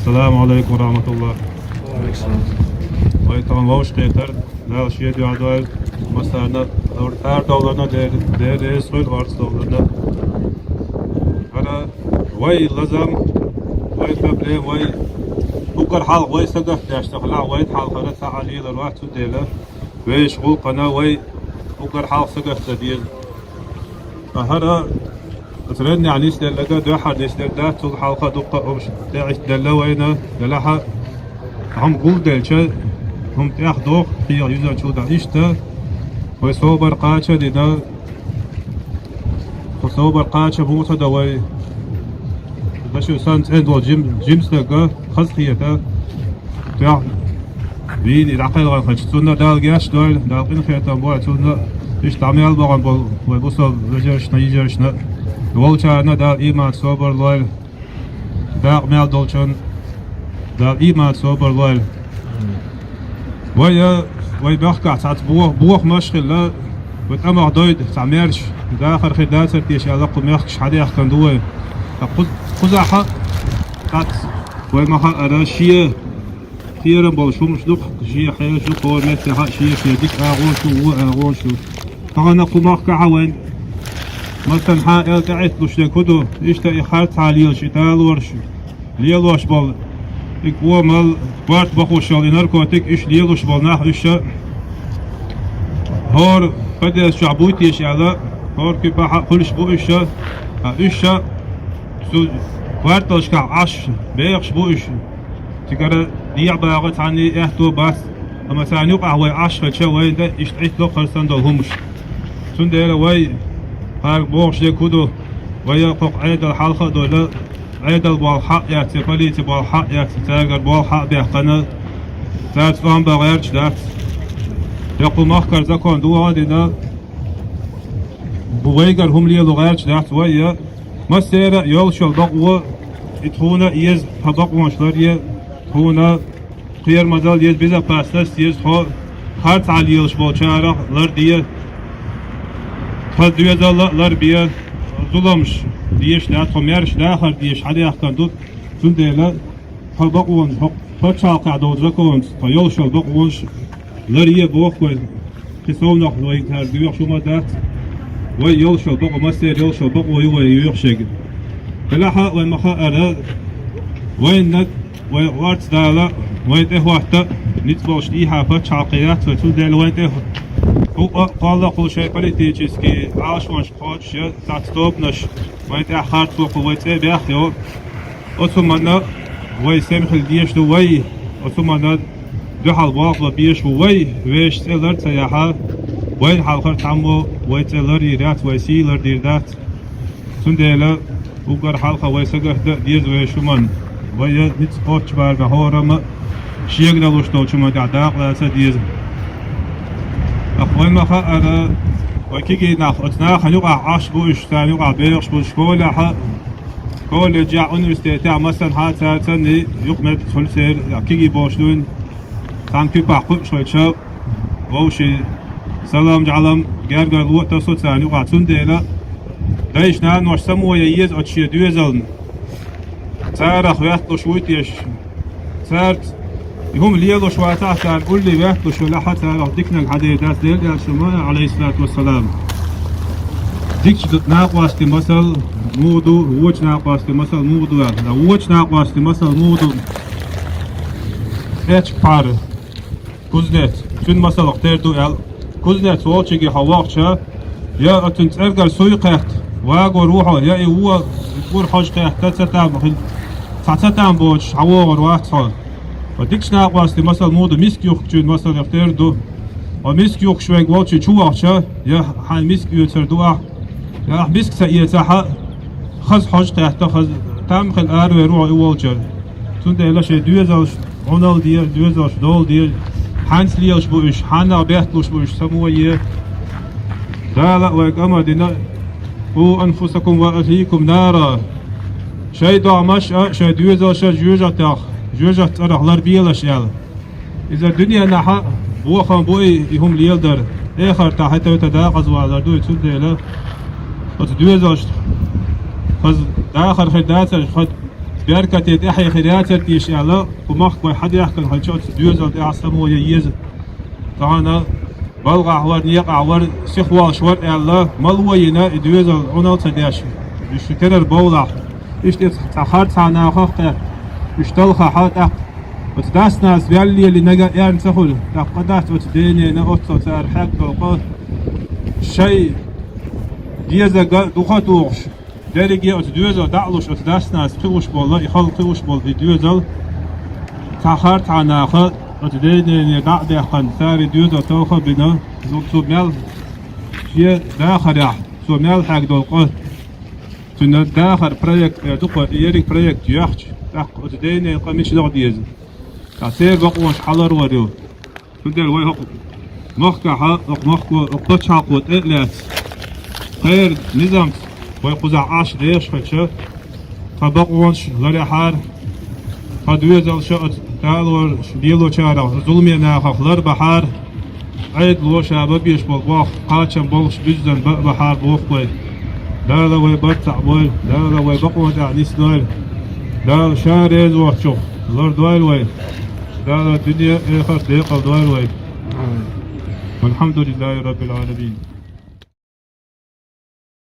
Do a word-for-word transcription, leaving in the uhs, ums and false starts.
Ассаламу алейкум ва рахматуллах. Вай тахана вовшахкхетар, Дала шен дуьхьа дойла, массарна, хӀара тӀара довларна, Дела, Дела реза хуьлда орца довларна. ХӀара вай лазам, вай проблема, вай уггар хьалха вай сагатдеш ца хилахь, вайна хьалхара цхьа а лелар вац цу Дела. Вешан гӀуллакхана вай уггар хьалха сагатда деза. Ткъа хӀара оцу реннехь нисделларг дуьххьара нисделла дац, цул хьалха дуккха а хӀумаш тӀеӀиттаделла вайна, делахь а хӀума гулделча, хӀума тӀехдоху, хьеха юьзанчул дӀа. Иштта вай собар кхача а дина, кху собар кхача а муха дан вай. Даша санна цӀена долу жим-, жима стаг хазахета. Тоьхна вийна и дӀакхелхинчу цунна Дала гечдойла, Дала къинхетам бойла цунна, иштта дӀа мел бахана болу вай бусалба вежаршна, йижаршна, волчарна Дала ийман, собар лойла, дакъа мел долчунна Дала ийман, собар лойла. Вай, вай мехкахь цхьацца бо-, бохамаш а хилла, вай тӀамах дойду цхьа маьрша, дахар хир дацара теша аьлла, кху мехкаш хьадаьхкина ду вай. Ткъа кху-, кхузахь а цхьацца вай ма-хаъара шен кхерам болуш хӀумаш ду-кх, шен хьешаш ду, кхора меттехь а шен-шен дика агӀонаш ду, вон агӀонаш ду. Тахана кху махкахь а вайн, масала, хьан аьлла тӀеӀитталуш дерг хӀун ду, иштта и харцхьа лелаш, и талораш лелош болу, и комал, корта бахош йолу и наркотик, уьш лелош болу нах уьш а, хӀора подъезд чохь буй теша аьлла, хӀора куьпахь а хуьлуш бу уьш а, ткъа уьш а цу кварталшкахь Ӏаш бехаш бу уьш. Цигара дехьа багӀа цхьанний аьтто бац, амма царна юкъахь вай Ӏаш хилча, вайна иштта Ӏиттало кхарсан долу хӀумаш. Цундела вай, хьарга бохуш дерг хӀун ду, вай а кхокху Ӏедал хьалха а долу, Ӏедал болх хьаъ яц, я полици болх хьаъ яц, цаьргара болх хьаъ баьккхина, цаьрца тӀом бан гӀерташ дац. Я кху махкара закон дохьа а дина, бу вайгара хӀума лело гӀерташ дац вай, я массеран а йолуш йолу бакъо, и тхуна а еза, тхан бакъонаш ларъе, тхуна кхерамазалла еза, безопасность еза, тхо харцхьа лелаш болчарах ларде, тхан доьзалла а ларбе, зуламаш дезаш дац, тхо маьрша дахар дезаш хьадаьхкина ду, цундела тхан бакъонаш, хӀокху пачхьалкхехь долчу законца тхан йолуш йолу бакъонаш ларъе боху вай. Кхин совнах вай цара доьхуш хӀума дац. Вай йолуш йолу бакъо, массеран йолуш йолу бакъо ю вай йоьхуш ерг. Делахь а вай ма-хаъара, вайна, вай орца дала, вайн тӀехӀотта ницкъ болуш дийхьа пачхьалкх яц вай, цундела вайн тӀе хӀуъа а, кхолла а кхуллу шайн политический Ӏалашонаш кхочуш я цхьацца тобанаш вайн тӀехь харц боху вай цӀе бехйо. Оцу хӀуманна вай сема хила дезаш ду вай, оцу хӀуманна дуьхьал болх бан безаш бу вай, вешан цӀе лар ца яхьа, вайна хьалхара цхьаммо вай цӀе ларйийр яц, вай сий лардийр дац. Цундела уггар хьалха вай сагатда а деза вешан хӀуманна, вай ницкъ кхоччу барамехь хӀораммо а шега далуш долчу хӀуманна тӀехь дакъа лаца а деза. Ткъа вай ма-хаъара, вай кегий нах оцу нахана юкъахь Ӏаш бу уьш, царна юкъахь бехаш бу школехь а, колледжехь, университетехь, масанхьа цара санний юкъаметтиг хуьлу церан, кегий болуш дуьйна, цхьана куьпахь кхуьуш хилча, вовшийн салам-жӀалам, гергарло а тасо царна юкъахь. Цундела дайша, наноша само ян еза оцу шен доьзална. Царах ветталуш вуй теша? Цаьрца и хӀума лелош вацахь, царна улле ветталуш велахь а, царах диканиг хьаде дац, Делан Элчано ма аьлла, Ӏалайхиссалату вассалам: «Дикачу накъостийн масал муха ду, вочу накъостийн масал муха ду?» аьлла. Вочу накъостийн масал муха ду? Эчиг пхьар, кузнец, цуьнан масалах тера ду аьлла. Кузнец волчуьнга хьо вахча, я оцуьнан цӀергара суй кхетта, вагор ву хьо, я и вон гур хьожа кхетта, цатам хила, цхьа цатам боцуш хьан вогӀур вац хьо. Ткъа дикачу накъостийн масал муха ду? Миска юхкучуьнан масалах тера ду. Ткъа миска юхкуш верг волчу чу вахча, я хьайн миска оьцур ду ахь, я ахь миска ца эцахь а, хаза хьожа кхетта, хаза там хила аравер ву хьо и волчара. Цундела шайн доьзалш Ӏуналла де, доьзалш дола де, хьаьнца лелаш бу уьш, хьаннах бетталуш бу уьш, само е. Дала а вайга амар дина: «Къу анфусакум ва ахликум нара». Шайн догӀмаш а, шайн доьзалш а жоьжахатех, жоьжахатин цӀарах ларбелаш аьлла. Иза дуьненахь а бохам бу и, и хӀума леладар. Эхартахь хӀета-хӀета дакъаза валар ду и, цундела оцу доьзалшна хаза дахар хир дацара, хаза Беркате тӀехье хир яцар теша аьлла, кху махкахой хьадаьхкина хилча оцу доьзал тӀехь само ян еза. Тахана балгӀахь вара, некъахь вара, сихволуш вара аьлла, мала вайина и доьзал Ӏуналла ца деш, уьш шу террар бовлахь. Иштта цхьа харцхьа нахах кхетта, уьш талхахьа тӀаккха. Оцу дас-нанас ваьлла лелийнарг эрна ца хуьлу, тӀаккха дац оцу ден-ненан оццо цара хьегна долу къа шайн дезарг дукха а тухуш. Дерриге оцу доьзал дӀа а луш, оцу дас-нанас кхиош болу, и халкъ кхиош болу и доьзал, цхьа харцхьа наха оцу ден-нене дӀа а даьккхина, цара и доьзал талха а бина, цо мел шен дахарехь, цо мел хьегна долу къа. Цуьнан дахар проект эр ду-кх, и ерриг проект йоьхча, тӀаккха оцу ден-ненан къа мича даха деза. Ткъа церан бакъонаш хьалар вар ю. Цундела вай хӀокху махкахьа, хӀокху махко, хӀокху пачхьалкхо тӀе а лаьцна, кхеран низамца вай кхузахь Ӏаш дезаш хилча, тхан бакъонаш ларъяхьара, тхан доьзалш а оцу талораш лелочарах, зуламен нахах ларбахьара, Ӏедало ша бан безаш болу боху кхачам болуш буьззина бан а бахьара боху вай. Дала вай барт цхьаъ бойла, Дала вай бакъонаш тӀехь нисдойла, Дала ша реза воцчух лардойла вай. Дала дуьне а, эхарт а декъал дойла вай. Валхьамдулиллахи Раббил Ӏаламин.